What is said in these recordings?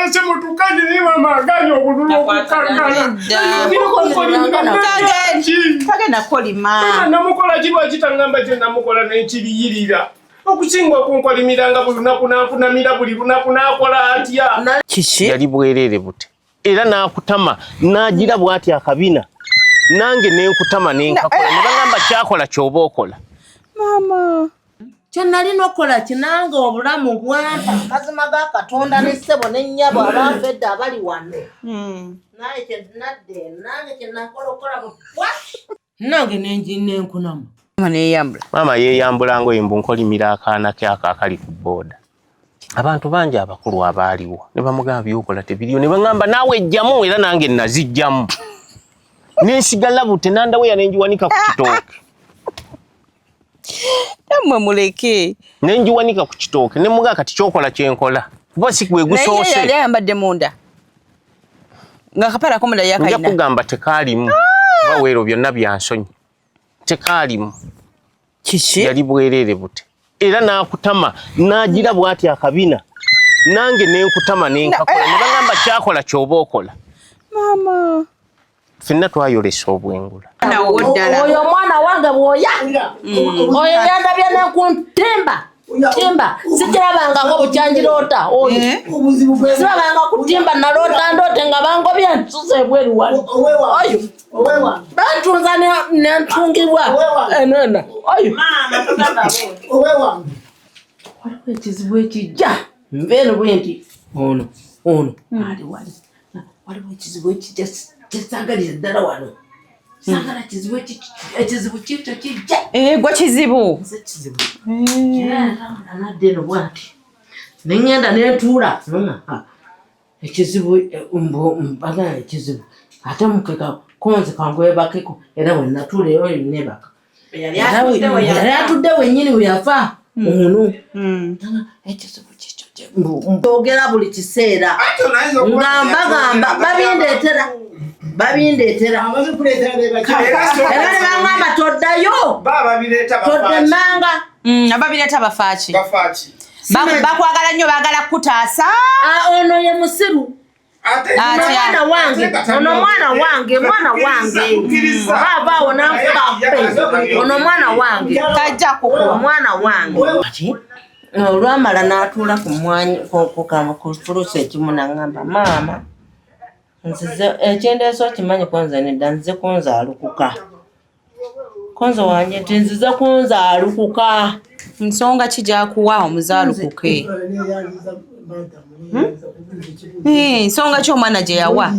Nabalese mutukazi naye maama aganye obululu okukankana. Tagenda kukolima. Namukola ki lwaki tangamba kye namukola nenkiriyirira okusinga okunkolimiranga buli lunaku nankunamira buli lunaku nakola atya. Kiki? Yali bwereere bute era n'akutama n'agira bw'ati akabina nange nenkutama nenkakola ne bagamba kyakola kyoba okola. Maama. Kye nalina okukola kinange obulamu bwampa amazima ga Katonda ne ssebo ne nnyabo abaafa edda abali wano. Naye kye nadda eno nange kye nakola okukola bwa nange nenkunama. Maama neyambula. Maama yeeyambula ngoye mbu nkolimira akaana ke ako akali ku booda. Abantu bangi abakulu abaaliwo ne bamugamba by'okola tebiriyo ne baŋŋamba naawe ejjamu era nange nazijjamu. Nensigala bute nandaweya ne ngiwanika ku kitooke. Nammwe muleke. Ne ngiwanika ku kitooke ne mugamba kati ky'okola kye nkola kuba si gwe gusoose. Naye yali ayambadde munda. Nga akapale akomunda yakalina. Nja kugamba tekaalimu. Kuba weero byonna bya nsonyi. Tekaalimu. Kiki? Yali bwereere bute. Era n'akutama n'agira bw'ati akabina nange nenkutama nenkakola ne bagamba kyakola ky'oba okola. Maama. Ffenna twayolesa obwengula. Oyo omwana wange bw'oya oyo yandabye nekuntimba timba sikirabangako bukyangiroota oyo sirabanga kutimba naloota ndoote nga bangobye nsuza ebweru wano oyo bantunza nentungibwa enena oyo waliwo ekizibu ekijja nva eno bwe nti ono ono ali wali waliwo ekizibu ekijja kyesagalira ddala wano sagala kizibu ekizibu kikyo kijja gwe kizibu nze kizibu era nadda eno bwati nengenda nentuula ekizibu mbagala ekizibu ate mukeka konze kangwebakeko era wenatuula eyo nebaka yali atudde wennyini we yafa ono ekizibu kikyo mbogera buli kiseera nga mbagamba babindeetera babindeetera era ne bangamba toddayo toddemanga. Ababireeta bafaaki bakwagala nnyo baagala kukutaasa. Ono ye musiru. Mwana wange ono mwana wange mwana wange oba avaawo nankuba pe ono mwana wange tajja kukuba mwana wange. Kati olwamala n'atuula ku mwanyi ku fulusi ekimu n'aŋŋamba maama nzize ekyendeesa okimanyi konze nedda nzize kunzaalukuka konze wange nti nzize kunzaalukuka. Nsonga ki gy'akuwa omuzaalukuke? Nsonga ki omwana gye yawa?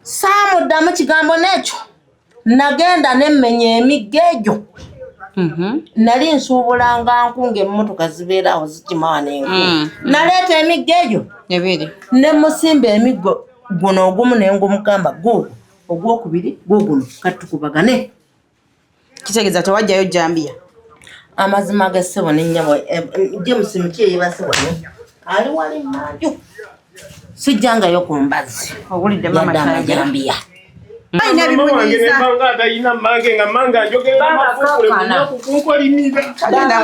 Saamuddamu kigambo n'ekyo nagenda nemmenya emiggo egyo. Nali nsuubulanga nku ng'emmotoka zibeera awo zikima wano enku. Naleeta emiggo egyo ebiri ne musimba emiggo guno ogumu ne ngumugamba guugwo ogwokubiri guuguno kati tukubagane. Kitegeeza tewajjayo jambiya. Amazima ga ssebo ne nnyabo James Muki yeebase wano ali wali mmanju sijjangayo ku mbazzi Owulidde maama yadde kyayogera? amajambiya. Alina ebimunyiiza. Mama atalina mmange nga mmange ajogerera amafuukule Kankana. lunaku kunkolimira. Tagenda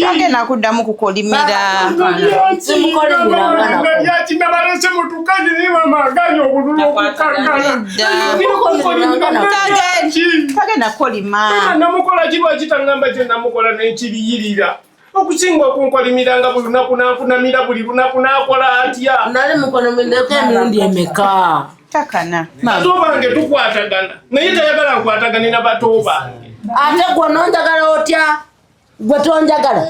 tagenda kuddamu kukolimira. Simukolimiranga nako. Nalyaki nabalese mutukazi naye maama aganye obululu okukankana. Tagenda kukolima. Namukola ki lwaki tangamba kye namukola nenkiriyirira okusinga okunkolimiranga buli lunaku nankunamira buli lunaku nakola atya. Nali mukolimiddeko emirundi emeka? Takana. Bato bange tukwatagana naye tayagala nkwatagane na bato bange. Ate gwe ononjagala otya? Gwe tonjagala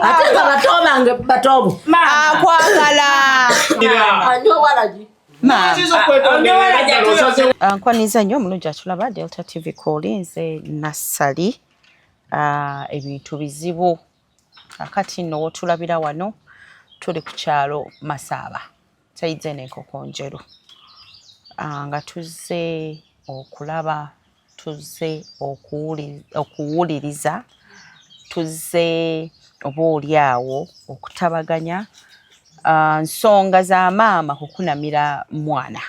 ate nga bato bange batobo. Akwagala. Anywa walagi. Nkwaniza nnyo omulungi atulaba Delta TV Calling Nassali. Ebintu bizibu akati nno wotulabira wano tuli ku kyalo Masaaba sayidze n'enkoko njeru nga tuzze okulaba tuzze okuwuliriza tuzze oba oli awo okutabaganya nsonga za maama kukunamira mwana.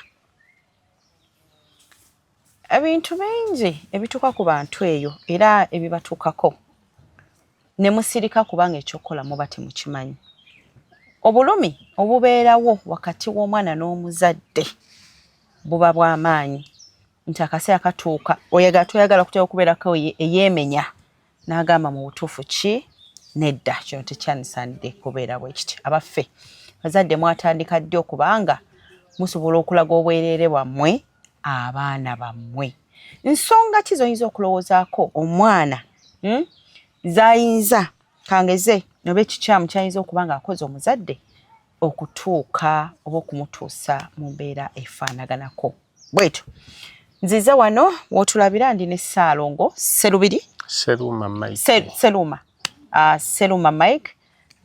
Ebintu bingi ebituuka ku bantu eyo era ebibatuukako ne musirika kubanga ekyokukola muba temukimanyi. Obulumi obubeerawo wakati w'omwana n'omuzadde buba bw'amaanyi nti akaseera katuuka oyagala toyagala kutera okubeerako eyeemenya n'agamba mu butuufu ki nedda kino tekyandisaanidde kubeera bwe kiti. Abaffe bazadde mwatandika ddi okubanga musobola okulaga obwereere bwammwe abaana bammwe? Nsonga ki z'oyinza okulowoozaako omwana z'ayinza kangeze oba ekikyamu kyayinza okuba ng'akoze omuzadde okutuuka oba okumutuusa mu mbeera efaanaganako bwetyo. Nzize wano w'otulabira ndi ne Ssaalongo Sserubiri Seruma Mike. Seruma. Seruma Mike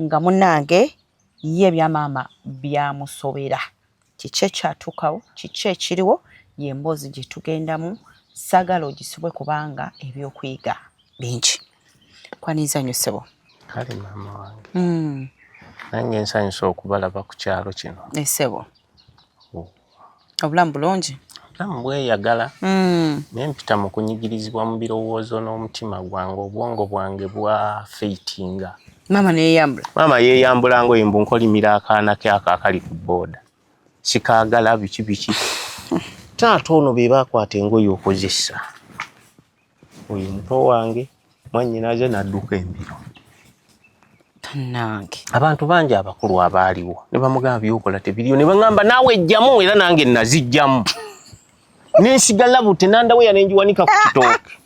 nga munnange ye ebya maama byamusobera. Kiki ekyatuukawo, kiki ekiriwo y'emboozi gye tugendamu. Saagala ogisubwe kubanga ebyokuyiga bingi. Kwaniriza nnyo ssebo. Kale maama wange. Nange nsanyusa okubalaba ku kyalo kino. Ssebo. Obulamu bulungi? Obulamu bweyagala. Naye mpita mu kunyigirizibwa mu birowoozo n'omutima gwange, obwongo bwange bwafeitinga. Maama neyeyambula. Maama yeeyambula ngoye mbu nkolimira akaana ke ako akali ku booda. Sikaagala biki biki. Taata ono be baakwata engoye okozesa. Oyo muto wange mwannyinaze n'adduka embiro. Tannange. Abantu bangi abakulu abaaliwo ne bamugamba by'okola tebiriyo ne baŋŋamba naawe ejjamu era nange nazijjamu. Nensigala bute nandaweya ne ngiwanika ku kitooke.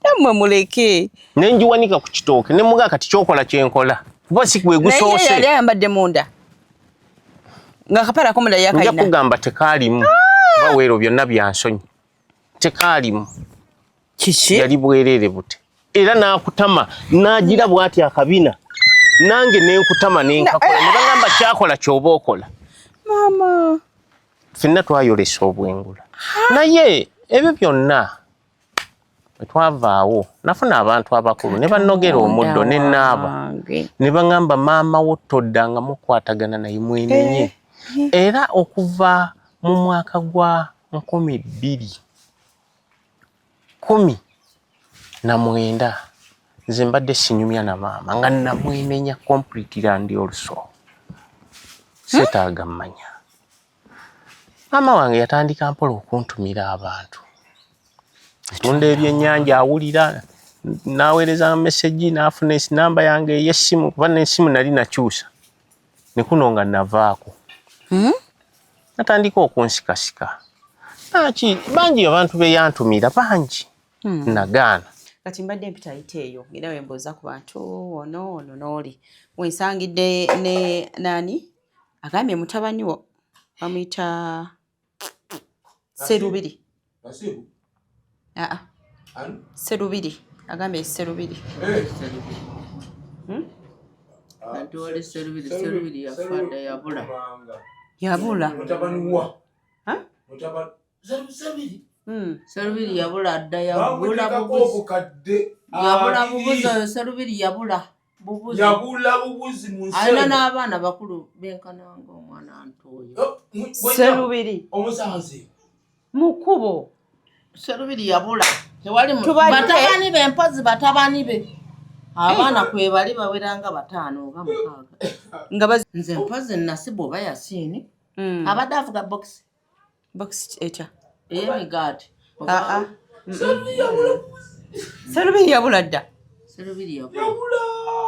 Nammwe muleke. Ne ngiwanika ku kitooke ne mugamba kati ky'okola kye nkola. Kuba si gwe gusoose. Naye yali ayambadde munda. Nga akapale akomunda yakalina. Nja kugamba tekaalimu. Kuba weero byonna bya nsonyi. Tekaalimu. Kiki? Yali bwereere bute. Era n'akutama n'agira bw'ati akabina. Nange ne nkutama ne nkakola. Ne bagamba kyakola ky'oba okola. Maama. Ffenna twayolesa obwengula. Naye ebyo byonna bwe twavaawo nafuna abantu abakulu ne bannogera omuddo ne naaba ne baŋŋamba maama wo toddanga mukwatagana naye mwenenye. Era okuva mu mwaka gwa 2019 nze mbadde sinyumya na maama nga namwenenya completely and also seetaaga mmanya. Maama wange yatandika mpola okuntumira abantu. Tunda ebyennyanja awulira n'aweereza mesegi n'afuna namba yange ey'essimu kuba n'essimu nali nakyusa ne kuno nga navaako. Natandika okunsikasika. Naki bangi abantu be yantumira bangi nagaana. Kati mbadde mpita ayita eyo ngenda we mbuuza ku bantu ono ono n'oli. Wensangidde ne nani agambye mutabani wo bamuyita Serubiri. Nasibu? Aa. Ani? Serubiri. Agambye Serubiri. Anti wali Serubiri, Serubiri yafa dda yabula. Yabula. Mutabani wa? Ha? Mutabani Serubiri. Serubiri yabula dda yabula Bamuteekako bubuzi. obukadde Yabula abiri. bubuzi oyo Serubiri yabula bubuzi. Yabula bubuzi mu nsi Alina eno. n'abaana bakulu benkananga omwana nti oyo. Oh, Serubiri. Omusanze. Mukubo. Serubiri yabula. Tewali Tubalike. batabani be mpozi batabani be. Abaana kwe bali baweranga 5 oba 6. Nga nze mpozi Nasibu oba Yasiini. Abadde avuga box. Box etya? Ey'emigaati. Serubiri yabula bubuzi. Serubiri yabula dda. Serubiri yabula. Yabula.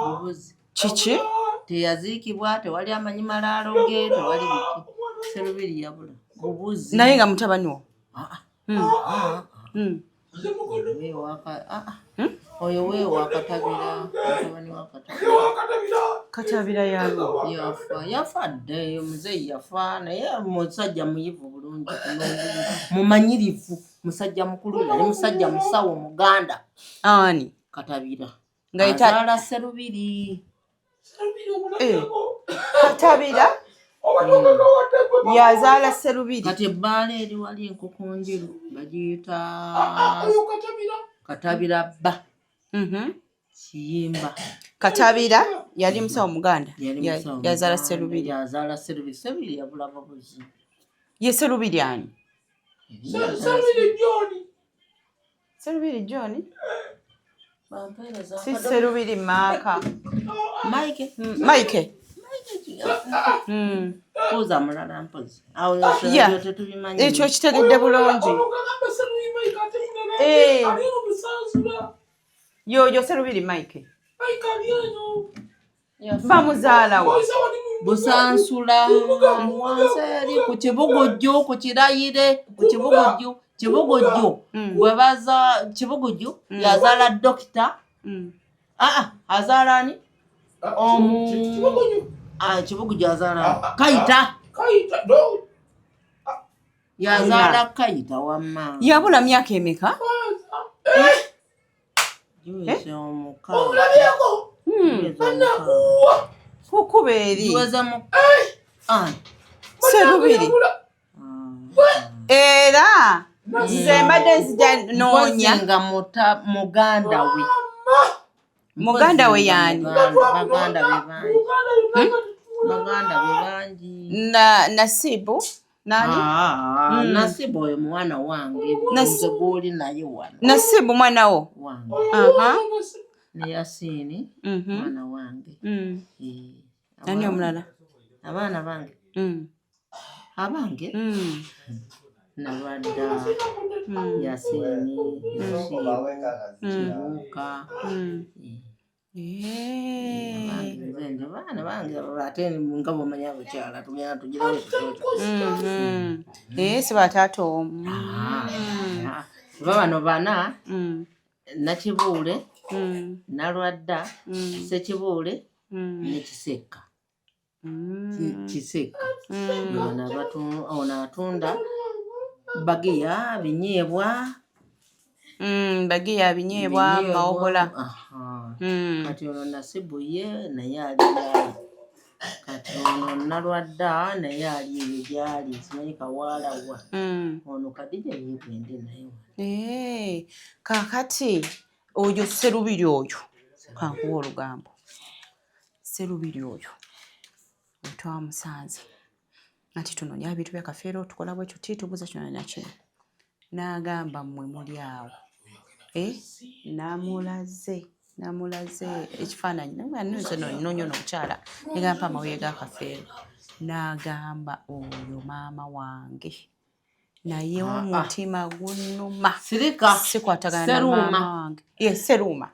Bubuzi. Kiki? Teyaziikibwa, tewali amanyi malaalo ge, tewali biki. Serubiri yabula. Bubuzi. Naye nga mutabani wo. Nze mukono. Oyo weewa Katabira, mutabani wa Katabira. Wa Katabira. Katabira yalwo. Yafa, yafa dda eyo muzeeyi yafa naye musajja muyivu bulungi mumanyirivu musajja mukulu yali musajja musawo Muganda. Ani? Katabira. Nga azaala Serubiri. Serubiri Katabira yazaala Serubiri. Kati ebbaala eri wali Enkukunjiru bagiyita Katabira bba. Kiyimba. Katabira yali musawo Muganda. Yazaala Serubiri. Yazaala Serubiri. Serubiri yabula bubuzi. Ye Serubiri ani? Serubiri John. Serubiri John? Si Serubiri Maaka. Mike. Mike. Buuza mulala mpozi. Awo tetubimanyi. Ekyo kitegedde bulungi. Eh. Yoyo Serubiri Mike. Bamuzaalawa. Busansula wansi eri ku Kibugujju ku Kirayire ku Kibugujju Kibugujju gwe baza Kibugujju yazaala dokita aa azaala ani omu Kibugujju azaala Kayita yazaala Kayita wamma yabula myaka emeka giweze omukaaga kukuba eri giweze mu Serubiri era nze mbadde nzija noonya nga muganda we muganda we yaani baganda be bangi baganda be bangi na Nasibu nani Nasibu oyo mwana wange nze gwoli naye wano Nasibu mwana wo wange ne Yasini mwana wange nani omulala abaana bange abange Nalwadda Yasini Nasibu Kibuuka nze nje baana bange ate nga bw'omanyi abakyala tugenda tugirawo ekitooto si bataata omu kuba bano bana Nakibuule Nalwadda Ssekibuule ne Kisekka Kisekka ono atunda bagiya binyeebwa bagiya binyeebwa mawogola kati ono Nasibu ye naye ali gyali kati ono Nalwadda naye ali eyo gyali simanyi Kawaalawa ono Kadija yeegwende naye kaakati oyo Serubiri oyo kankuwa olugambo Serubiri oyo twamusanze anti tunoonya ebintu bya Kafeero tukola bwe tuti tubuuza kino nakino n'agamba mmwe muli awo namulaze namulaze ekifaananyi nze nnoonya ono omukyala negampa amawulire ga Kafeero n'agamba oyo maama wange naye omutima gunnuma sirika sikwatagana na maama wange ye Seruuma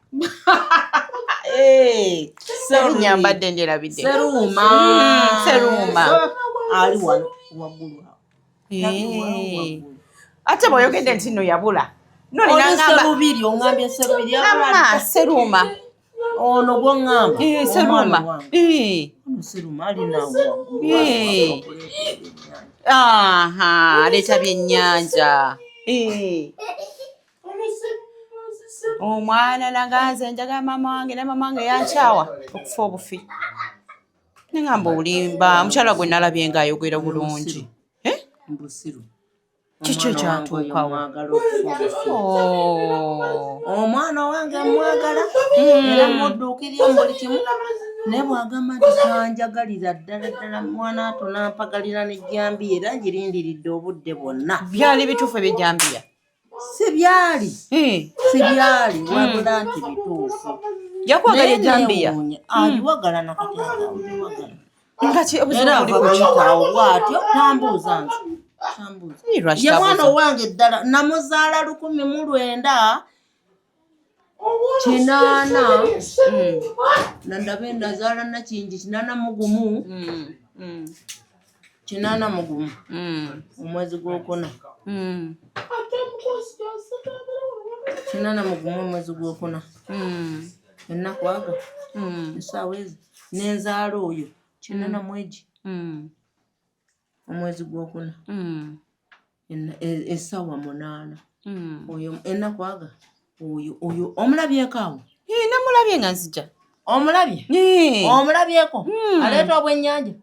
erinnya mbadde ndyerabidde Seruuma Seruuma ali wano waggulu awo ate bw'oyogedde nti nno yabula Serubiri oŋŋambye Serubiri ama Seruuma ono gw'oŋŋamba Seruuma ono Seruuma alina aha aleeta byennyanja omwana naganze njagala maama wange naye maama wange yankyawa okufa obufi neŋŋamba olimba omukyala gwe nalabye ng'ayogera bulungi mbusiru kiki ekyatuukawo omwana wange mwagala era mudduukirira mu buli kimu naye bw'agamba nti tanjagalira ddala ddala mwana ato nampagalira n'ejjambiya era ngirindiridde obudde bwonna byali bituufu ebyejjambiya si byali si byali wabula nti bituufu yakwagala ejjambiya agiwagala nakati agiwagala nga ki obuzibu era buli ava kuki kuyitaawo bw'atyo tambuuza nze tambuuza Lwaki ye mwana tabuuza? owange ddala namuzaala 1980 nandabe nazaala Nakingi 81 81 omwezi gwokuna 81 omwezi gwokuna ennaku ago essaawa ezo nenzaala oyo 81 omwezi gwokuna essaawa 8 oyo ennaku aga oyo oyo omulabyeko awo namulabye nga nzija omulabye omulabyeko aleeta obwennyanja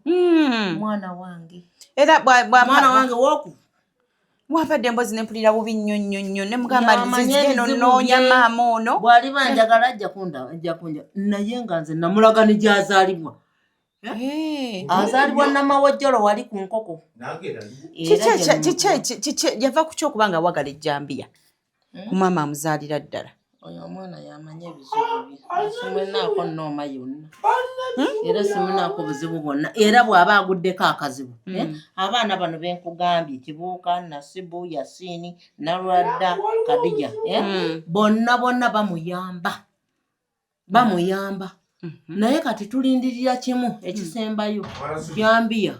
mwana wange era mwana wange woku wampadde emboozi nempulira bubi nnyo nnyo nnyo ne mugamba Yamanya nzije eno ebizibu nnoonya bye. maama ono Bw'aliba njagala ajja kunda ajja kunja naye nga nze namulaga ne gy'azaalibwa azaalibwa Namawojjolo wali ku nkoko Kiki kiki yava ku kyokuba nga wagala ejjambiya ku maama amuzaalira ddala? Oyo omwana yamanyi ebizibu bye. Simunaako nnooma yonna. Era simunaako buzibu bwonna. Era bw'aba aguddeko akazibu. Eh? Abaana bano be nkugambye Kibuuka, Nasibu, Yasiini, Nalwadda, Kadija. Eh? Bonna bonna bamuyamba. Bamuyamba. Naye kati tulindirira kimu ekisembayo. Jambiya.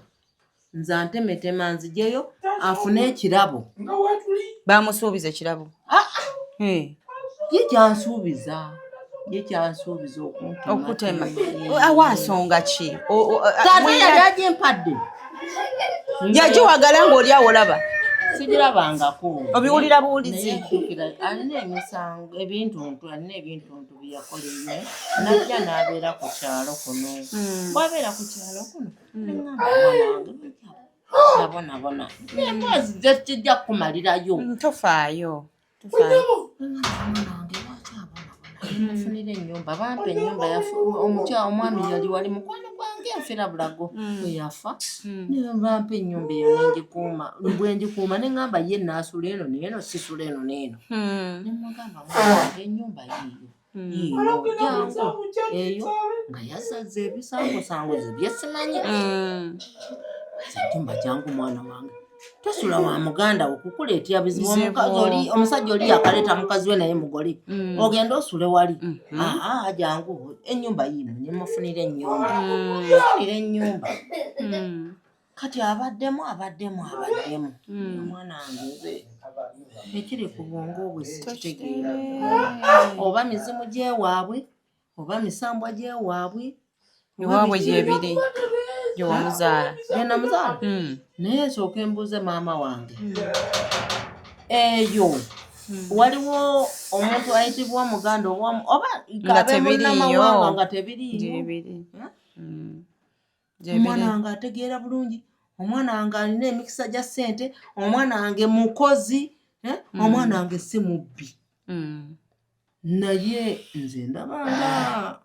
Nze antemetema nzijeyo afune ekirabo. Nga wetuli. Bamusuubiza ekirabo. Eh. Ye kyansuubiza. Ye kyansuubiza okuntema. Okutema. Awa nsonga ki? Taata yali agimpadde. Yagiwagala ng'oli awo olaba. Sigirabangako. Obiwulira buwulizi. Naye jjukira alina emisango ebintuntu alina ebintuntu bye yakola eyo n'ajja n'abeera ku kyalo kuno. Bw'abeera ku kyalo kuno ne ŋŋamba omwana wange lwaki abonabona. Emboozi ze kijja kukumalirayo. Tofaayo. Tofaayo. Omwana wange lwaki abonabona? Nemufunira ennyumba bampa ennyumba omwami yali wali mukwano gwange nfira bulago bwe yafa ne bampa ennyumba eyo ne ngikuuma bwe ngikuuma ne ŋŋamba ye naasula eno n'eno sisula eno n'eno. Ne mugamba mwana wange ennyumba yiiyo. Yiiyo jangu eyo nga yasaze ebisangosango bye simanyi. Ennyumba jangu mwana wange. Tosula wa muganda wo kukuleetera bizibu. Omukazi oli omusajja oli yakaleeta mukazi we naye mugole. Ogenda osule wali. Aa jangu ennyumba yiino ne mufunira ennyumba. Mufunira ennyumba. Kati abaddemu abaddemu abaddemu. Omwana wange nze ekiri ku bwongo bwe sikitegeera. Oba mizimu gy'ewaabwe oba misambwa gy'ewaabwe. Ewaabwe gyebiri gye wamuzaala. Gye namuzaala? Naye nsooke mbuuze maama wange. Eyo waliwo omuntu ayitibwa omuganda oba Nga kabe tebiriiyo. munnamawanga nga tebiriiyo. Gyebiri. Omwana wange ategeera bulungi, omwana wange alina emikisa gya ssente, omwana wange mukozi, omwana wange si mubbi. Naye nze ndabanga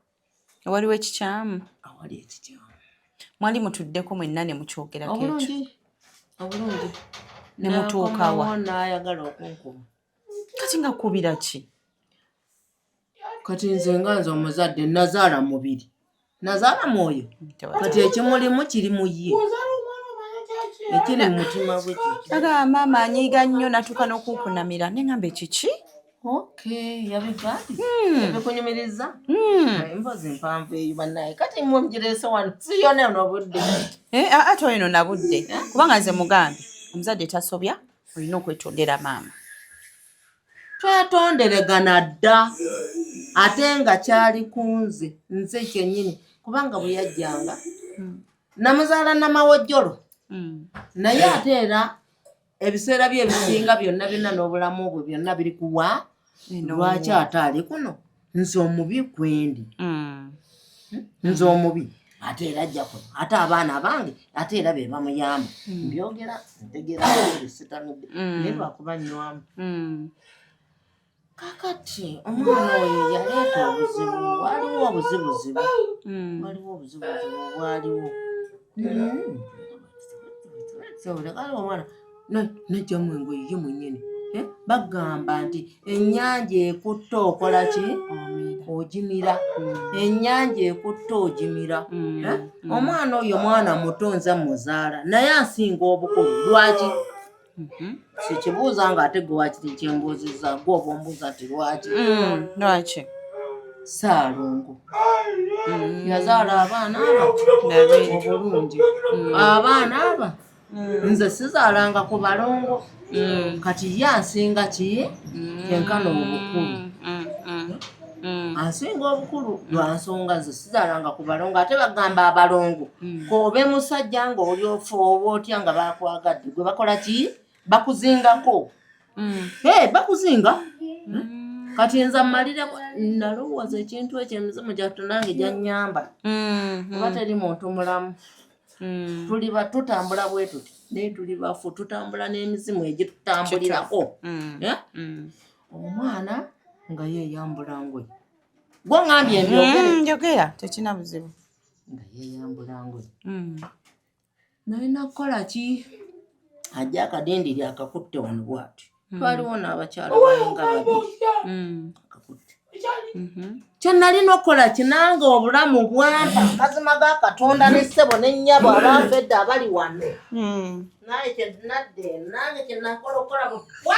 Waliwo ekikyamu. Awali ekikyamu. Mwali mutuddeko mwenna ne mukyogerako ekyo. Obulungi. Obulungi. Ne mutuuka wa? N'akomawo n'ayagala okunkuba. Kati nga kubira ki? Kati nze nga nze omuzadde nazaala mubiri. Nazaala mwoyo. Kati ekimulimu kiri mu ye. Ekiri mu mutima gwe kiki. Agamba maama anyiiga nnyo n'atuuka n'okunkunamira. Ne ŋŋamba ekiki? Okay, yabigambye. Yabikunyumiriza? Emboozi mpanvu eyo bannaye. Kati mmwe mugireese wano. Si yonna eno obudde. Aa toyonona budde. Kubanga nze mugambye omuzadde tasobya olina okwetondera maama. Twetonderegana dda ate nga kyali ku nze nze kyennyini kubanga bwe yajjanga namuzaala namawojjolo naye ate era ebiseera bye ebisinga byonna byonna n'obulamu bwe byonna biri kuwa lwaki ate ali kuno nze omubi kwendi nze omubi ate era ajja kuno ate abaana bange ate era be bamuyamba mbyogera ntegeera sitamidde naye lwakuba nnywamu. Kakati omwana oyo yaleeta obuzibu, waliwo obuzibuzibu, waliwo obuzibuzibu bwaliwo. Kale omwana najjamu engoye ye mwennyini. Bagamba nti ennyanja ekutta okola ki? Ogimira. Ennyanja ekutta ogimira. Omwana oyo mwana muto nze muzaala naye asinga obukulu lwaki? Sikibuuza ng'ate gwe wakiri kyembuuzizza gwe oba ombuuza nti lwaki? Lwaki? Ssaalongo yazaala abaana aba obulungi. Abaana aba nze sizaalanga ku balongo. Kati ye ansinga ki? Kyenkana obukulu. Ansinga obukulu lwa nsonga nze sizaalanga ku balongo ate bagamba abalongo k'obe musajja ng'oli ofa oba otya nga bakwagadde gwe bakola ki? Bakuzingako. Bakuzinga. Kati nze mmalire nalowooza ekintu ekyo emizimu gyattu nange gyannyamba. Kuba teri muntu mulamu. Tuliba tutambula bwe tuti naye tuli bafu tutambula n'emizimu egitutambulirako. Omwana nga yeeyambula ngoye. Gwe ŋŋambye mbyogere. Njogera tekina buzibu. Nga yeeyambula ngoye. Nalina kukola ki? Ajja akadindiri akakutte wano bw'ati. Twaliwo n'abakyala balinga babiri. Akakutte. Kye nalina okukola kinange obulamu bwampa amazima ga Katonda ne ssebo ne nnyabo abaafa edda abali wano. Naye kye nadda eno nange kye nakola okukola bwa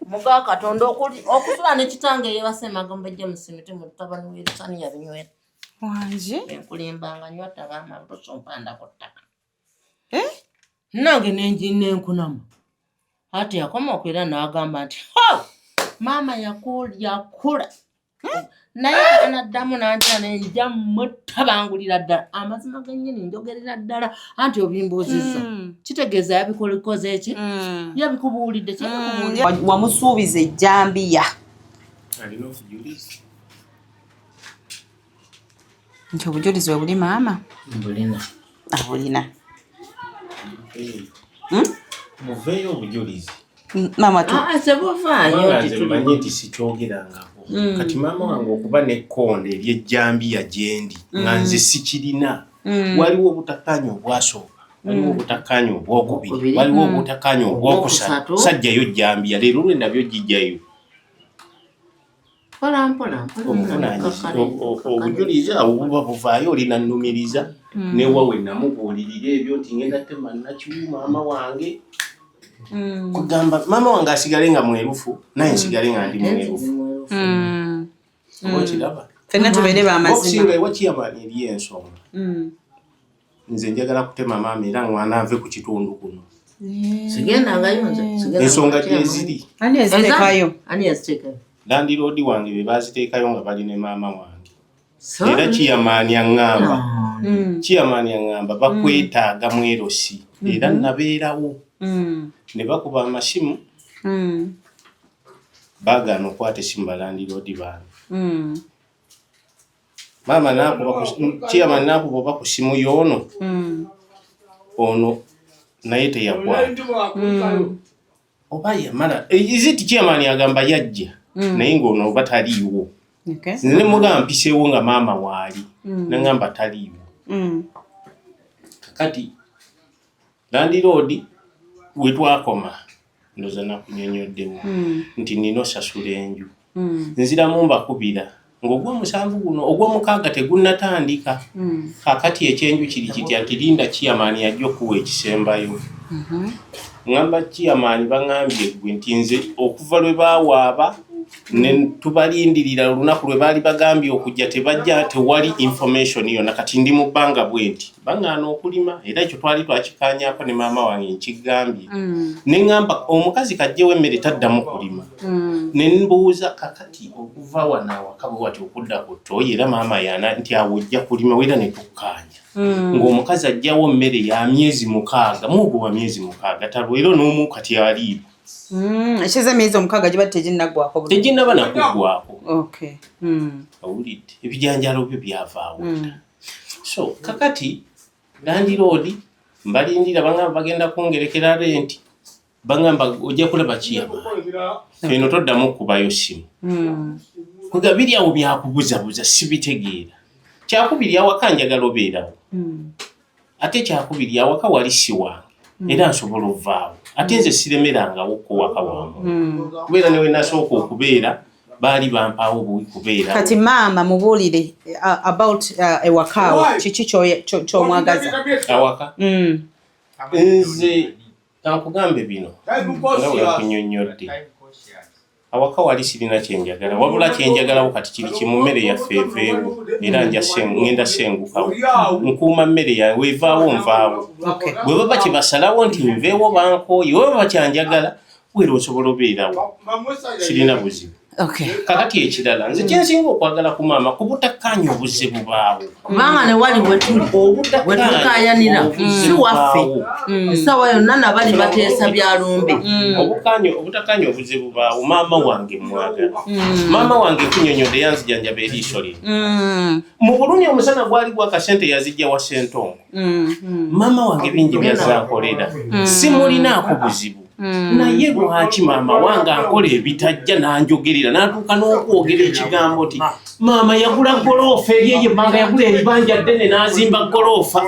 muga Katonda okusula ne kitange yeebase emagombe James Miti mutabani w'ebisaniya binywera. Wangi? Enkulimbanga nywa tabama tosompanda ku ttaka. Eh? Nange nenkunama. Ati yakoma okwera n'agamba nti ho maama yakula naye anaddamu n'anjira nenja mutabangulira ddala amazima gennyini njogerera ddala anti obimbuuzizza kitegeeza yabikolikoze ki yabikubuulidde kyabikubuulidde. Wamusuubiza ejjambiya. Alina obujulizi. Nti obujulizi we buli maama? Mbulina. Abulina. Muveeyo obujulizi. Maama tu. Sebuvaayo nti tumanyi nti sikyogerangako. Kati maama wange okuba n'ekkonde ery'ejjambiya gye ndi nga nze sikirina. Waliwo obutakkaanya obwasooka, waliwo obutakkaanya obwokubiri, waliwo obutakkaanya obwokusatu. Sajjayo jjambiya leero lwe nabyo gijjayo. Mpola mpola Obujulizi awo buba buvaayo oli nannumiriza newa we namubuulirira ebyo nti ngenda tema Nakiwu maama wange. Kugamba maama wange asigale nga mwerufu naye nsigale nga ndi mwerufu. Oba okiraba? Ffenna tubeere b'amazima. Okusinga ewa Chairman eri ensonga. Nze njagala kutema maama era ŋŋwana nve ku kitundu kuno. Sigendangayo nze. Ensonga gye ziri. Ani yaziteekayo? Ani yaziteekayo? Landiroodi wange be baaziteekayo nga bali ne maama wange. Era Chairman aŋŋamba. Chairman aŋŋamba bakwetaaga mwerosi era nabeerawo. Ne bakuba amasimu baagaana okukwata essimu balandiroodi bange. Maama n'akuba Chairman n'akuba oba ku ssimu y'ono ono naye teyakwata. Oba yamala is it Chairman agamba yajja naye ng'ono oba taliiwo. Nze ne mugamba mpiseewo nga maama waali n'aŋŋamba taliiwo. Kakati landiroodi we twakoma ndowooza nakunyonnyoddewo nti nina osasula enju. Nziramu mbakubira ng'ogw'omusanvu guno ogw'omukaaga tegunnatandika. Kaakati ekyenju kiri kitya nti linda Chairman ajja okuwa ekisembayo. Ŋŋamba Chairman baŋŋambye ggwe nti nze okuva lwe baawaaba ne tubalindirira olunaku lwe baali bagambye okujja tebajja tewali information yonna kati ndi mu bbanga bwe nti baŋŋaana okulima era ekyo twali twakikaanyaako ne maama wange nkigambye. Ne ŋŋamba omukazi kajjewo emmere taddamu kulima. Ne mbuuza kakati okuva wano awaka bwe wati okudda ku ttooyi era maama yana nti awo ojja kulima era ne tukkaanya. Ng'omukazi aggyawo mmere ya myezi 6 muwogo wa myezi 6 talwa era n'omu kati aliibwa. Ekiza emyezi 6 giba teginnaggwako bulungi. Teginnaba nakuggwako. Okay. Owulidde ebijanjaalo byo byavaawo dda. So kakati landiroodi mbalindira bangamba bagenda kungerekera renti bangamba ojja kulaba Chairman. Eno toddamu kubayo ssimu. Kwega biri awo byakubuzabuza sibitegeera. Kyakubiri awaka njagala obeerawo. Ate kyakubiri awaka wali si wange era nsobola ovaawo. Ate nze siremerangawo ku waka wange. Kubeera ne we nasooka okubeera baali bampaawo buwi kubeera. Kati maama mubuulire about ewakaawo kiki ky'omwagaza? Awaka? Nze kankugambe bino nga bwe nkunyonnyodde. Awaka wali sirina kyenjagala wabula kyenjagalawo kati kiri kimu mmere yaffe eveewo era ngenda sengukawo. Nkuuma mmere yange weevaawo nvaawo. Bwe baba kye basalawo nti nveewo bankooye bwe baba kyanjagala wera osobola obeerawo sirina buzibu. Kakati ekirala nze kyensinga okwagala ku maama ku butakkaanya obuzze bubaawo. Kubanga ne wali wetuli wetukaayanira si waffe essaawa yonna nabali bateesa byalumbe. Obutakkaanya obuzze bubaawo maama wange mwagala. Maama wange kunyonyodde yanzijanjaba eriiso lino. Mu bulumi omusana gwali gwaka ssente yazijja wa Ssentongo. Maama wange bingi byazankolera simulinaako buzibu. Naye lwaki maama wange ankola ebitajja n'anjogerera n'atuuka n'okwogera ekigambo nti maama yagula goloofa eri eyo ebbanga yagula ebibanja ddene n'azimba goloofa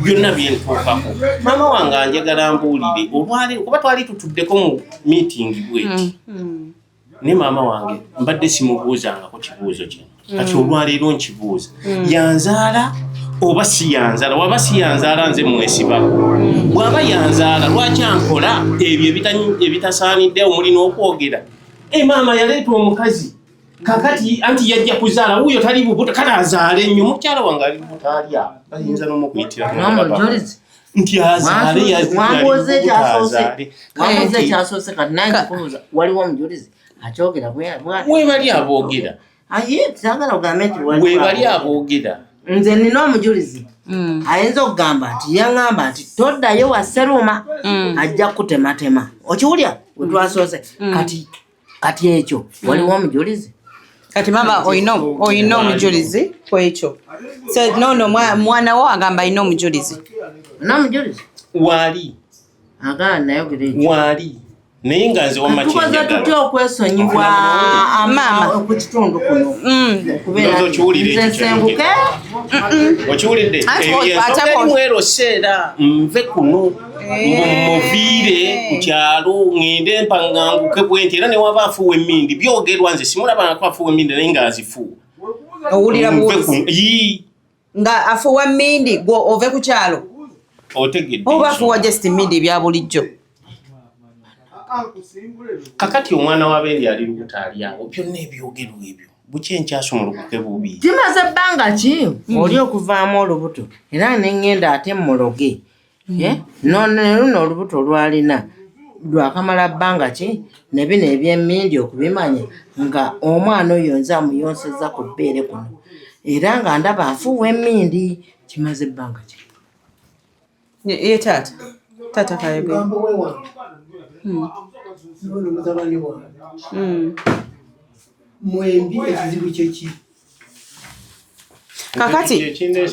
byonna byentuukako. Maama wange anjagala mbuulire olwaleero kuba twali tutuddeko mu miitingi bweti. Ne maama wange mbadde simubuuzangako kibuuzo kino, kati olwaleero nkibuuza, yanzaala oba si yanzaala? Waba si yanzaala, nze mwesibako. Bw'aba yanzaala, lwaki ankola ebyo ebitasaanidde omuli n'okwogera? E maama yaleeta omukazi, kakati anti yajja kuzaala, wuuyo tali bubuto, kale azaale nnyo. Mukyala wange ali bubuto, alya, bayinza n'omukuyitira N'omujulizi. nti azaale. Wambuuza ekyasoose. Azaale. Wambuuza ekyasoose, kati nange nkubuuza, waliwo omujulizi akyogera Webali aboogera. Aye saagala ogambe nti waliwo Webali aboogera. aboogera. Nze nina omujulizi ayinza okugamba nti yaŋŋamba nti toddayo wa Seruma, ajja kutematema. Okiwulya wetwasoose? Kati ekyo waliwo omujulizi. Kati maama, olina omujulizi ku ekyo? So, nono mwana wo agamba alina omujulizi. N'omujulizi Waali. Agamba nayogera ekyo. Waali, naye nga nze wamma Tukoze kyenjagala tutya okwesonyiwa Maama. ku kitundu kuno okubeera Ndowooza okiwulira nze ekyo nsenguke? Okiwulidde? Anti Eyo yensonga erimu ero seera nve kuno, muviire ku kyalo, ŋŋende mpanganguke bwe nti, era newaba afuuwa emmindi, byogerwa, nze simulabangako afuuwa emmindi, naye nga azifuuwa. Owulira Nve buwulizi. Yii. Nga afuuwa mmindi gwe ove ku kyalo? Otegedde? Oba afuuwa just mmindi ebya bulijjo? Kakati omwana w'abendi ali lubuto, ali awo, byonna ebyogerwa ebyo bukye nkyasumulukuke bubi. Kimaze ebbanga ki oli okuvaamu olubuto, era neŋŋenda ate muloge. Eh? Ne luno olubuto lwalina lwakamala bbanga ki, ne bino ebyemmindi okubimanya nga omwana oyo nze amuyonseza ku bbeere kuno, era nga ndaba afuuwa emmindi, kimaze ebbanga ki? Ye taata kayogera. Mugambo we wange nono mutabani wange, mwembi ekizibu kyeki?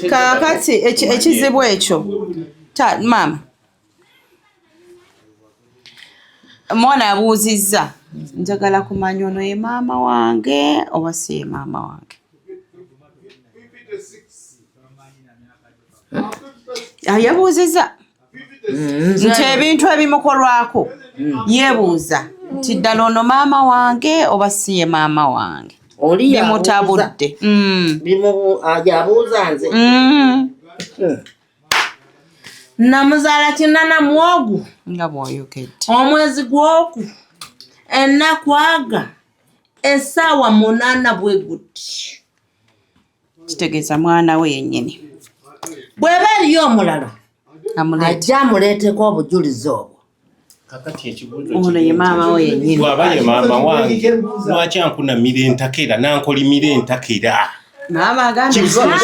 Kakati ekizibu ekyo, maama, mwana abuuzizza, njagala kumanya ono ye maama wange oba si ye maama wange. Ah, yabuuzizza nti ebintu ebimukolwako, yeebuuza nti ddala ono maama wange oba si ye maama wange. Oli yabuuza. Bimutabudde. Yabuuza nze. Namuzaala kinana mwogu Nga bw'oyogedde. Omwezi gwoku ennaku aga essaawa 8 bwe guti. Kitegeeza mwana we yennyini. Bw'eba eriyo omulala, Amuleete. ajja amuleeteko obujulizi obwo. Kakati ekibuuzo Ono ye maama we yennyini. Bw'aba ye maama wange, lwaki ankunamira entakera nankolimira entakera? Maama agambye Musango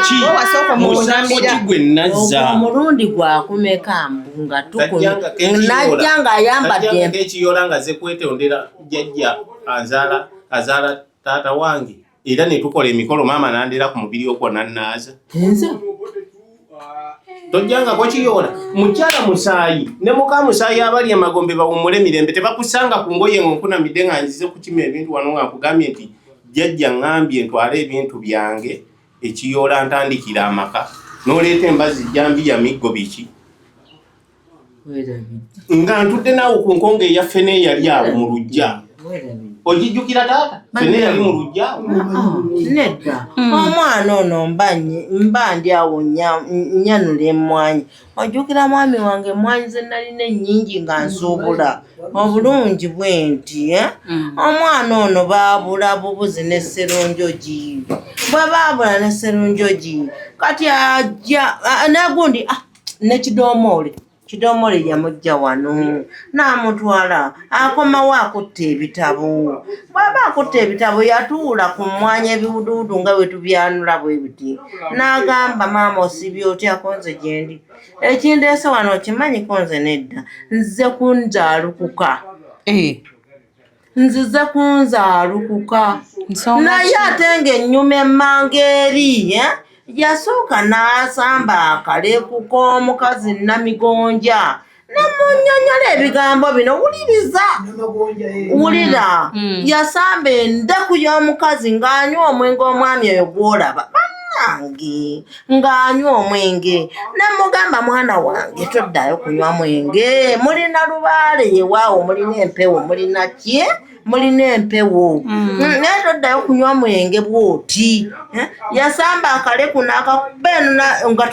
ki? wasooka Musango ki omuwunamira. gwe nazza? Ogwo omulundi gwakumeka mbu nga Tajjangako ekiyoola. najja ng'ayambadde Tajjangako ekiyoola nga ze kwetondera jjajja anzaala, azaala taata wange, era ne tukola emikolo, maama nandera ku mubiri ogwo nannaaza. Nze Tojjangako kiyoola, mukyala musaayi ne muka musaayi abali emagombe bawummule mirembe. Tebakusanga ku ngoye nga nkunamidde nga nzize kukima ebintu wano, nga nkugambye nti jjajja ŋŋambye ntwale ebintu byange ekiyoola, ntandikira amaka, n'oleeta embazi, jambiya, miggo, biki, nga ntudde naawe ku nkonge eya ffene eyali awo mu luggya. Ogijjukira taata, ffene eyali mu luggya awo? Nedda, omwana ono mba ndi awo nyanula emmwanyi. Ojjukira mwami wange, emmwanyi ze nalina ennyingi nga nsuubula obulungi bwe nti, eh? Omwana ono baabula bubuzi ne Sserunjogi. Bwe baabula ne Sserunjogi, kati ajja negundi ne Kidomoole. Kidomoole yamujja wano n'amutwala, akomawo akutta ebitabo. Bw'aba akutta ebitabo, yatuula ku mmwanyi ebiwuduwudu nga bwe tubyanula bwe biti, n'agamba, "Maama, osibye otyako? Nze gyendi, ekindeese wano okimanyiko?" Nze nedda, nze kunzaalukuka. Nzize kunzaalukuka. Nsonga. Naye ate ng'ennyuma emmanga eri, eh, yasooka n'asamba akaleeku k'omukazi Namigonja, nemunnyonnyola ebigambo bino, wuliriza. Namagonja, eh. Wulira, yasamba endeku y'omukazi ng'anywa omwenge. Omwami oyo gw'olaba. Bannange, ng'anywa omwenge. Nemugamba, mwana wange, toddayo kunywa mwenge, mulina lubaale yewaawo, mulina empewo, mulina ki, mulina empewo. Naye toddayo kunywa mwenge bw'oti. Eh, yasamba akaleku n'akakuba eno nga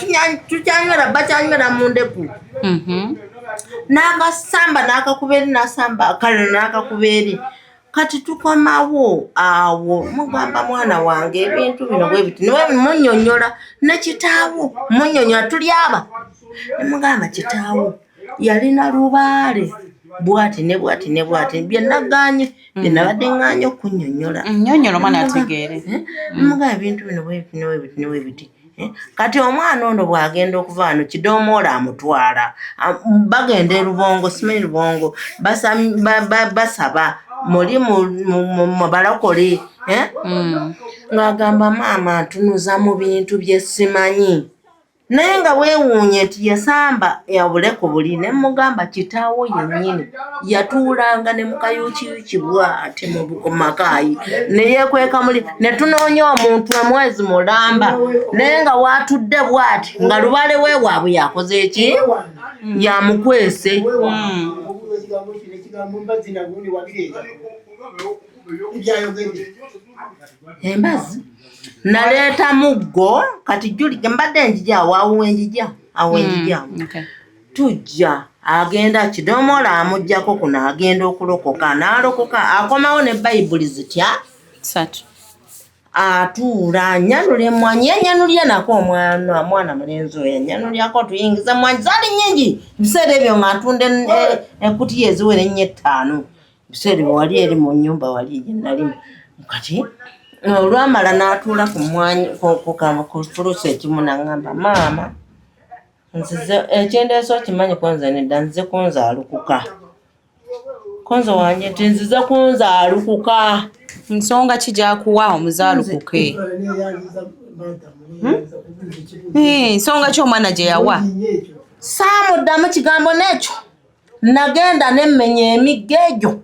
tukyanywera, bakyanywera mu ndeku. N'akasamba n'akakuba eri, n'asamba akale n'akakuba eri. Kati tukomawo awo, mugamba, mwana wange, ebintu bino bwe biti. Niwe munnyonnyola ne kitaawo, munnyonnyola, tuli aba ne mugamba, kitaawo yalina lubaale bwati ne bwati ne bwati, bye naganye, bye nabadde ŋŋaanye okunnyonnyola. Nnyonnyola omwana ategeere. Eh, mugamba ebintu bino bwe biti ne bwe biti ne bwe biti. Eh, kati omwana ono bw'agenda okuva wano, kidoomoola amutwala, bagenda e Lubongo, simanyi Lubongo, basaba muli mu balokole, eh? Ng'agamba, maama ntunuza mu bintu bye simanyi, naye nga weewuunye nti yasamba obuleku buli. Ne mugamba, kitaawo yennyini yatuulanga ne mukayukiyuki bw'ati mu makaayi ne yeekweka muli, ne tunoonya omuntu omwezi mulamba, naye nga waatudde bw'ati nga lubaale we waabwe yakoze eki, yamukwese. Ekigambo kino, ekigambo mbazzi nagundi wabireeta ebyayogedde. Embazzi naleeta muggo. Kati juli mbadde njija awo, awo wenjija, awo wenjija awo. Tujja agenda kidomola amugjako kuno, agenda okulokoka, n'alokoka, akomawo ne Bayibuli zitya? Satu. Atuula, nyanula emwanyi, yanyanulya nako omwana, mwana mulenzi oyo yanyanulyako, tuyingiza emwanyi zaali nyingi ebiseera ebyo, nga ntunda ekutiya eziwera ennyo ettaano ebiseera ebyo, wali eri mu nnyumba wali gye nalimu. Kati olwamala n'atuula ku mwanyi ku fulusi ekimu, naŋŋamba, maama, nzize ekyendeesa okimanyi ko nze nedda, nzize kunzaalukuka konzo wange, nti nzize kunzaalukuka. Nsonga ki gyakuwa omuzaalukuke? Nsonga ki omwana gye yawa? Saamuddamu kigambo n'ekyo, nagenda nemmenya emigga egyo.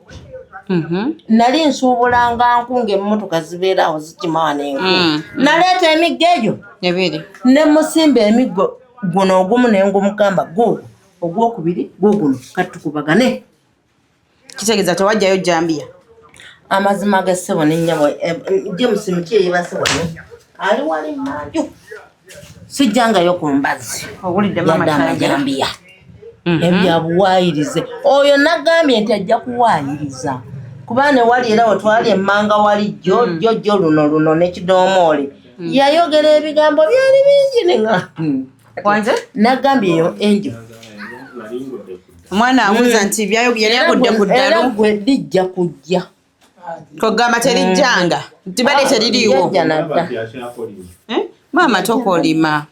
Nali nsuubulanga nku, ng'emmotoka zibeeraawo zikima wano enku. Naleeta emigga egyo Ebiri. Ne musimba emiggo, guno ogumu ne ngumugamba guugwo, ogwokubiri guuguno, kati tukubagane. Kitegeeza tewajjayo jambiya. Amazima ga ssebo nennyabo, James muki eyebase wano, ali wali manju, sijjangayo ku mbazzi. Owulidde mama yadde kyayogera? Amajambiya ebyabuwaayirize oyo nagambye nti ajja kuwaayiriza, kuba ne wali era wetwali emmanga wali jjo jjo jjo luno luno nekidoomoole yayogera ebigambo byali bingi nenga Wanje? Nagambye eyo enjo. Omwana abuuza nti yali agudde ku Era ddalu. Gwe lijja kujja. Kogamba terijjanga, tibadde teririiwo. Yajja nadda. Eh? Maama, tokolima,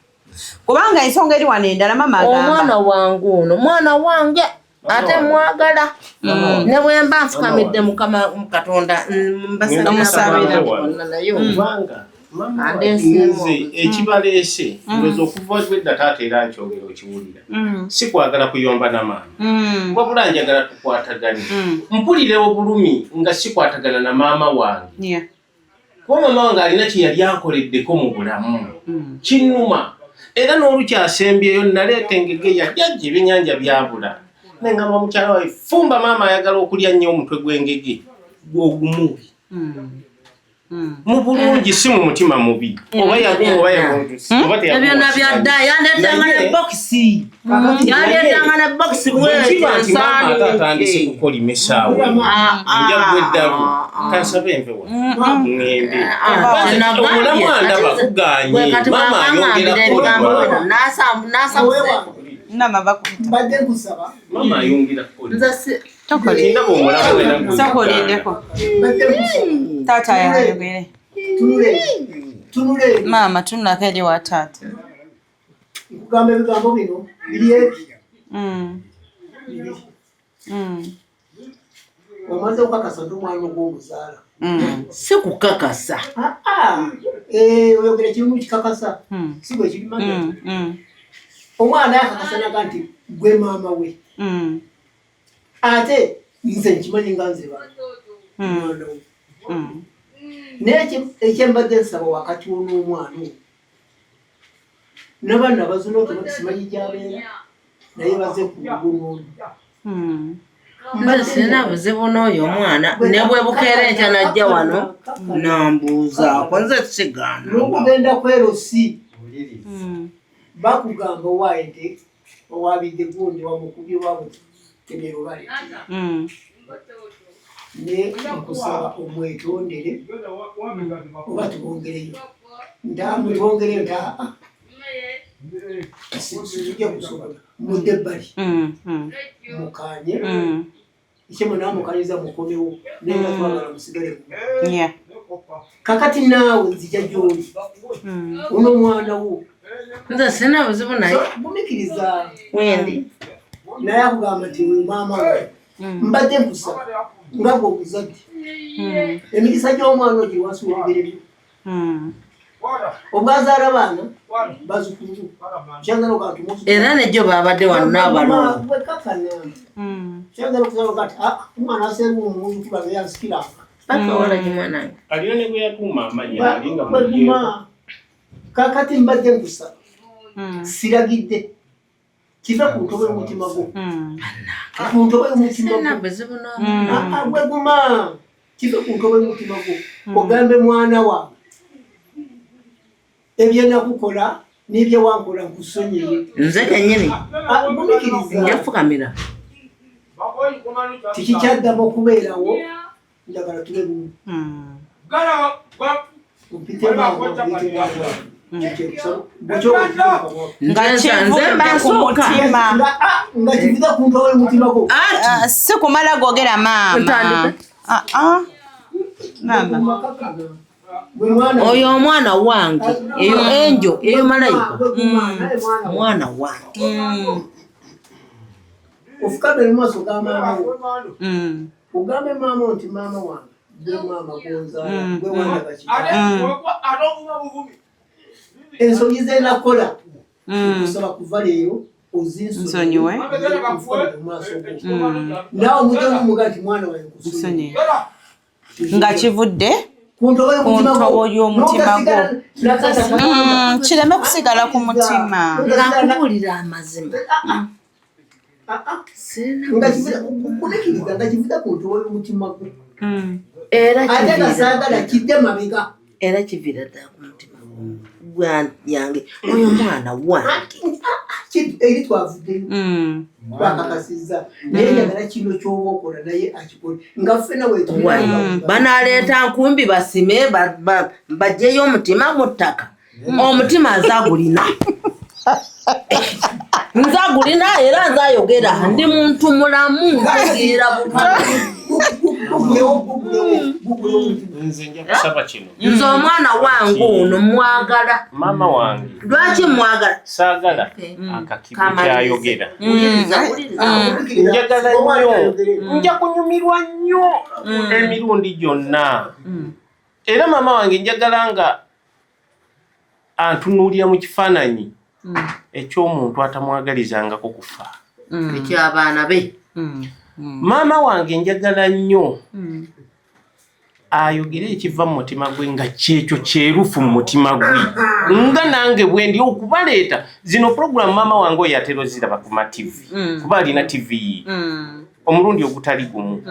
kubanga ensonga eri wano endala, maama agamba. Omwana wange ono mwana wange, ate mwagala, ne bwe mba nfukamidde Mukama Katonda mbasabira. Omusabira. Bonna naye Kubanga mama, Andeeseemu. nze ekibaleese, ndowooza okuva lwedda taata, era nkyogera okiwulira, si kwagala kuyomba na maama, wabula njagala tukwatagane. Mpulira obulumi nga sikwatagana na maama wange, kuba maama wange alina kye yali ankoleddeko mu bulamu, kinnuma. Era n'olukyasembyeyo naleeta engege ya jjajja, ebyennyanja byabula, nengamba mukyala wange, fumba, maama ayagala okulya nnyo omutwe gw'engege ogumuwi mu bulungi, si mu mutima mubi, oba yagumu oba yagumu oba Ebyo nabyadda, yandeetanga ne bokisi, yandeetanga ne bokisi. Bwekiba nti maama ate atandise Bwetyo. kukolima essaawa eno, nja gweddalu, kansabe enve wano ŋŋende. Omulamu andaba guganye, maama ayongera kukolima. Nama bakuyita. Mbadde nkusaba. Maama ayongera kukolima. Tokolinde. Ndaba omulamu era. Sokolindeko. Mbadde nkusaba. Taata yayogere. Tunule, tunule. Maama, tunulako eri wa taata. Nkugamba ebigambo bino biri ebi bibiri. Omaze okukakasa nti omwana ogwomuzaala? Si kukakasa. Oyogera kimu kikakasa, si bwe kiri? Maga omwana yakakasa naga nti gwe maama we, ate nze nkimanyi nga nze ba mwana we. Naye ekyembadde nsaba wakati wo n'omwana oyo. N'abaana bazuna simanyi gy'abeera naye baze ku luguudo. Nze sirina buzibu n'oyo omwana, ne bwe bukeera enkya najja wano nambuuzaako, nze sigaana. N'okugenda kwerosi bakugamba owaaye nti owabidde gundi wamukubye wabutemero bale ne nkusaba omwetondere oba tubongereyo ntamutwongereyo nti aa sijja kusobola mudde ebbali mukanye ekyemu namukanyiza mukomewo naye nga twagala musigale mu kakati naawe nzija gyoli ono omwana wo. Nze sirina buzibu naye. Gumikiriza. Wendi naye akugamba nti oyo maama we mbadde nkusaba nga gwe omuzadde emikisa gy'omwana oyo giwasi w'ebigere byo obwazaala baana bazukulu kyagala okantu era nejjo babadde wano n'abalongo. Bwekakana kyagala okusaba kati omwana aseera omuzukulu abe yansikiranga paka walagi mwanange. Alina ne bwe yatuuma amannya ali nga mujeeko. Bweguma kakati mbadde nkusaba siragidde kive ku ntobo y'omutima gwo, ku ntobo y'omutima sirina gwo. buzibu n'omwana. Ah, ah, bweguma kive ku ntobo y'omutima gwo ogambe mwana wange ebyenakukola n'ebyewankola nkusonyiye. Nze kennyini Ah, gumikiriza. nja fukamira. Tikikyaddamu okubeerawo, njagala tube bumu. Ompite maama, ompite maama. Kyekyekusaba. Bwekyo- Nga Nze nze kivudde mba ku nsooka. mutima. Nga kivudde ku ntobo y'omutima gwo. Ati Ah, si kumala googera maama. Ntandike. Ah, ah. Maama. Makakana. Gwe mwana. Oyo omwana wange, eyo enjo eyo malayika. Gwe mwana, naye mwana wo. Mwana wange. Ofukamire mu maaso ga maama wo ogambe maama wo nti maama wange gwe maama gwonzaala gwe wandaga kita ensobi zenakola nkusaba kuva leero Nsonyiwe. ozinsoyiwe mu maaso go naawe mujja mumuga nti mwana wange nkusonyiwe. Nsonyiwe. Nga kivudde ku ntobo y'omutima ku gwo. ntobo y'omutima gwo. N'otasigala- Kireme kusigala ku mutima. Nga nkubuulira amazima, sirina Nga buzibu. kunikiriza nga kivudde ku ntobo y'omutima gwo Era ate nga kiviira saagala kidde mabega. Era kiviira ddala ku mutima yange, oyo mwana wange. Eri twavuddeyo twakakasizza naye njagala kino kyoba okola naye akikole nga ffena Wano banaleeta nkumbi basime baggyeyo omutima mu ttaka. Omutima nze agulina, nze agulina, era nze ayogera, ndi muntu mulamu, ntegeera bulungi. Nze nja kusaba kino. Nze omwana wange ono mwagala. Maama wange Lwaki mwagala? saagala akakibu Kamalirize. kyayogera. Wuliriza, wuliriza. Njagala nnyo, nja kunyumirwa nnyo emirundi gyonna. Era maama wange njagala nga antunuulira mu kifaananyi eky'omuntu atamwagalizangako kufa. Ekyabaana be. Maama wange njagala nnyo ayogere ekiva mu mutima gwe nga kyekyo kyerufu mu mutima gwe nga nange bwe ndi okubaleeta zino puroguramu. Maama wange oyo atera oziraba ku mativi kuba alina tv omulundi ogutali gumu,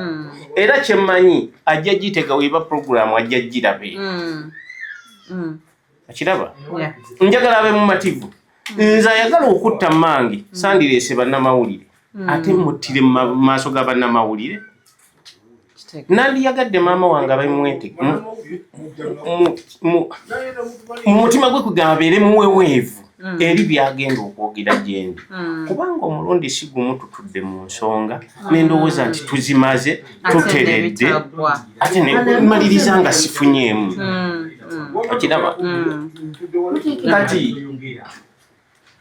era kyemmanyi ajja gitega weba puroguramu ajja girabe akiraba. Njagala abe mumativu. Nze ayagala okutta mmange sandireese bannamawulire ate muttire mu maaso ga bannamawulire. Nandiyagadde maama wange abe mwete mu mutima gwe kugamba abeere muweweevu eri byagenda okwogera gyendi, kubanga omulundi si gumu tutudde mu nsonga nendowooza nti tuzimaze tuteredde, ate nemaliriza nga sifunyeemu. Okiraba kati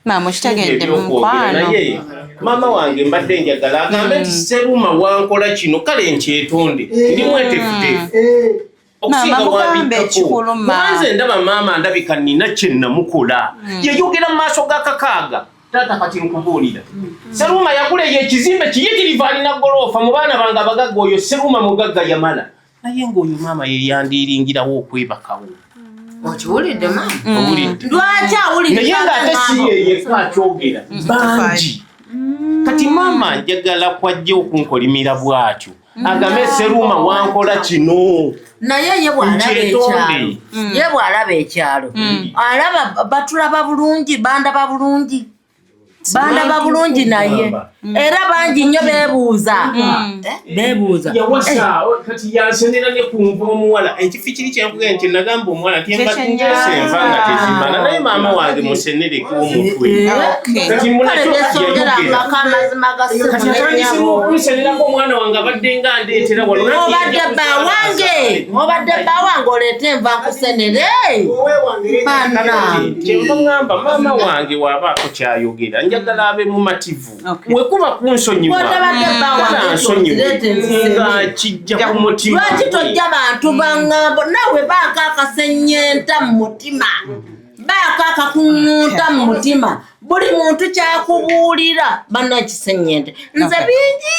Maama okitegedde ebyokwogera mukwano. Naye maama wange mbadde njagala agambe nti Seruma wankola kino, kale nkyetonde, ndi mweteefuteefu okusinga Maama, mugambe wabikkako. ekikuluma. Kuba nze ndaba maama ndabika nina kye namukola. Yeyogera mu maaso ga kakaaga. Taata kati nkubuulira, Seruma yagula eyo ekizimbe kiyitirivu, alina goloofa. Mu baana bange abagagga oyo Seruma mugagga yamala, naye ng'oyo maama ye yandiiringirawo okwebakawo. Okiwulidde maama? Owulidde? Lwaki awuliriza Naye ng'ate si eŋŋambo? ye yekka akyogera, bangi. Kati maama njagala kwajja okunkolimira bw'atyo, agambe Seruma wankola kino. Naye ye bw'alaba Nkyetonde. ekyalo, ye bw'alaba ekyalo, alaba batulaba bulungi, bandaba bulungi, bandaba bulungi, naye era bangi nnyo beebuuza, beebuuza. Yawasa kati yansenera ne kunva omuwala ekifi kiri kyenkuga nti nagamba omuwala nti enva Kyekyennyanja. nteese enva nga tezimala, naye maama wange musenereko omutwe. Kati Kale munakyo byesongera yayogera. ngako amazima ga Kati ssimu atandise n'ennyabo. okunsenerako omwana wange abadde nga ndeetera wano. Obadde bba wange, obadde bba wange, oleete enva nkusenere. Bannange. Kyenva ŋŋamba maama wange wabaako kyayogera, njagala abe mumativu. Okay. Wekuba kunsonyiwa, Bw'otabadde bba wange, nsonyiwe nzireete nzisene. nga kijja ku mutima. Lwaki tojja bantu baŋŋambo naawe baako akasenyenta mu mutima, baako akakuŋŋunta mu mutima, buli muntu kyakubuulira bannakisenyente nze bingi.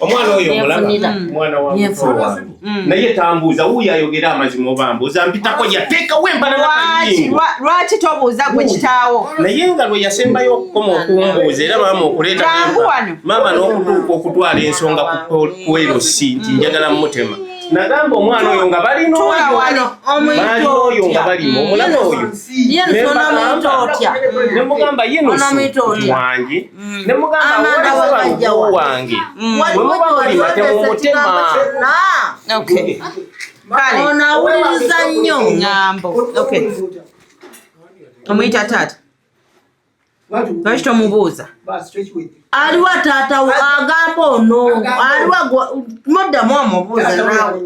Omwana oyo omulaba? Nyefunira. Mwana wa muto Nyefunira. wange, naye tambuuza. Wuuyo ayogera amazima, oba mbuuza mpitako, yateekawo embalala kayingo. Lwaki tobuuza gwe kitaawo? Naye nga lwe yasembayo okukoma okumbuuza, era maama okuleeta Jangu wano. Maama n'okutuuka okutwala ensonga ku LC nti njagala mutema, nagamba omwana oyo nga balina Tuula oyo wano. balina oyo nga balima omulaba oyo. Ye nsonamuyita otya? Ne mugamba ye nusu Onamuyita otya? wange, ne mugamba Amanda waliwo wabajja balugu wa? wange, Waliwo bwe muba mulima temumutema. kyonna. Okay. Kale. Ono awuliriza nnyo. Ŋŋambo. Okay. Omuyita taata. Lwaki tomubuuza? Aliwa taata wo agamba ono aliwa muddamu omubuuze naawe.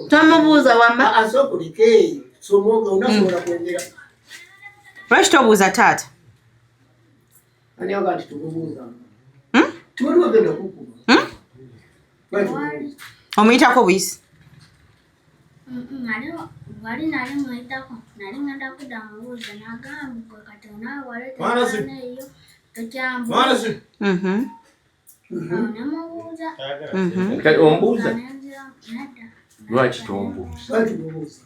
Tomubuuza wamma. Asokuleke somoga unasobola kwongera. Lwaki tobuuza taata? Ani aga nti tumubuuza? Hmm? Tiwali wagenda kukuba. Hmm? Lwaki omubuuza? Omuyitako buyisi. Wali nali muyitako, nali ngenda kudda mubuuza, nagamba gwe kati onaawe waleeta Mwana si- ekyana eyo tokyambuuza. Mwana si- Awo nemubuuza. Kati ombuuza? Nenzira nedda. Lwaki tombuuza? Lwaki omubuuza?